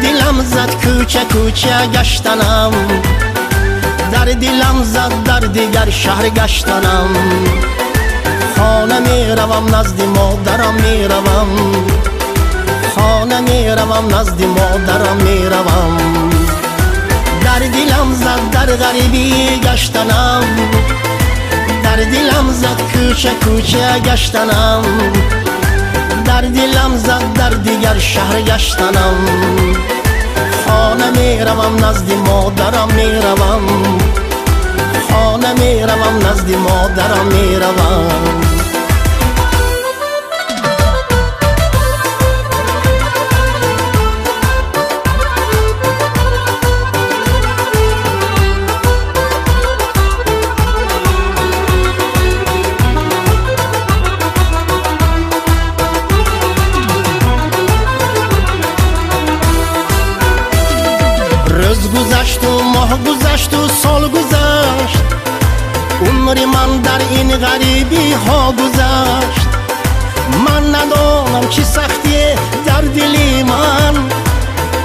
Дилам зад кӯча кӯча гаштанам, дар дилам зад дар дигар шаҳр гаштанам. Хона меравам, назди модарам меравам, хона меравам, назди модарам меравам. Дар дилам зад дар ғарибӣ гаштанам, дар дилам зад кӯча кӯча гаштанам, дар дилам зад дар дигар шаҳр гаштанам. Хона меравам, назди модарам меравам, хона меравам, назди модарам меравам. Рӯз гузашту, моҳ гузашту, сол гузашт, умри ман дар ин ғарибиҳо гузашт. Ман надонам, чӣ сахтие дар дили ман,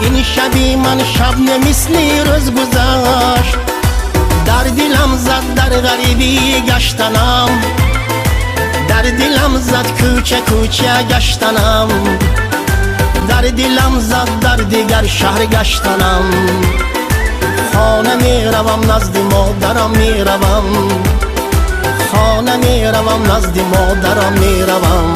ин шаби ман шаб не, мисли рӯз гузашт. Дар дилам зад дар ғарибӣ гаштанам, дар дилам зад кӯча кӯча гаштанам, дар дилам зад дар дигар шаҳр гаштанам. Хона меравам, назди модарам меравам, хона меравам, назди модарам меравам.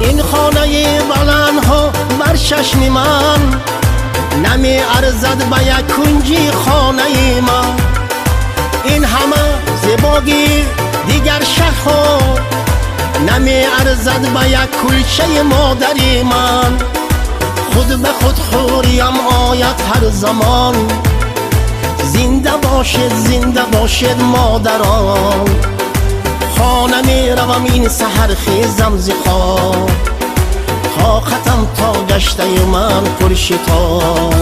Ин хонаи баландҳо бар чашми ман намеарзад ба як кунҷи хонаи ман. Ин ҳама зебогӣ дигар шаҳрҳо намеарзад ба як кулчаи модари ман. Худ ба худ хӯриям ояд ҳар замон. Зинда бошед, зинда бошед, модарон. Хона меравам, ин саҳар хезам зи хоб, тоқатам то гаштаю ман пуршитоб.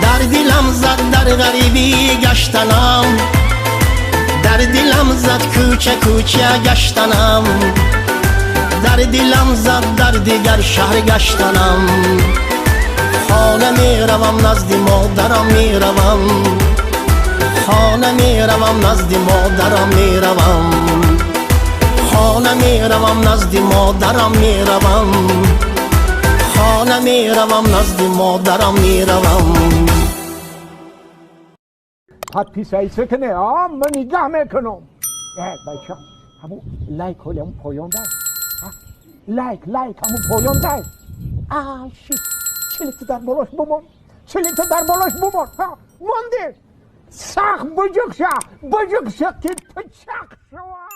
Дар дилам зад дар ғарибӣ гаштанам, дар дилам зад кӯча кӯча гаштанам, дар дилам зад дар дигар шаҳр гаштанам. Хона меравам, назди модарам меравам, хона меравам, назди модарам меравам, хона меравам, назди модарам меравам, хона меравам, назди модарам меравам. Подписаться кне, а ман нигоҳ мекунам. Э, бача, ҳамун лайк ҳоли ҳамун поён дай. Лайк, лайк ҳамун поён дай. А, shit. Чиликта дар болош бумон. Чиликта дар болош бумон. Ҳа, монди. Сахт буҷуқ ша, буҷуқ ша, ки пичақ шава.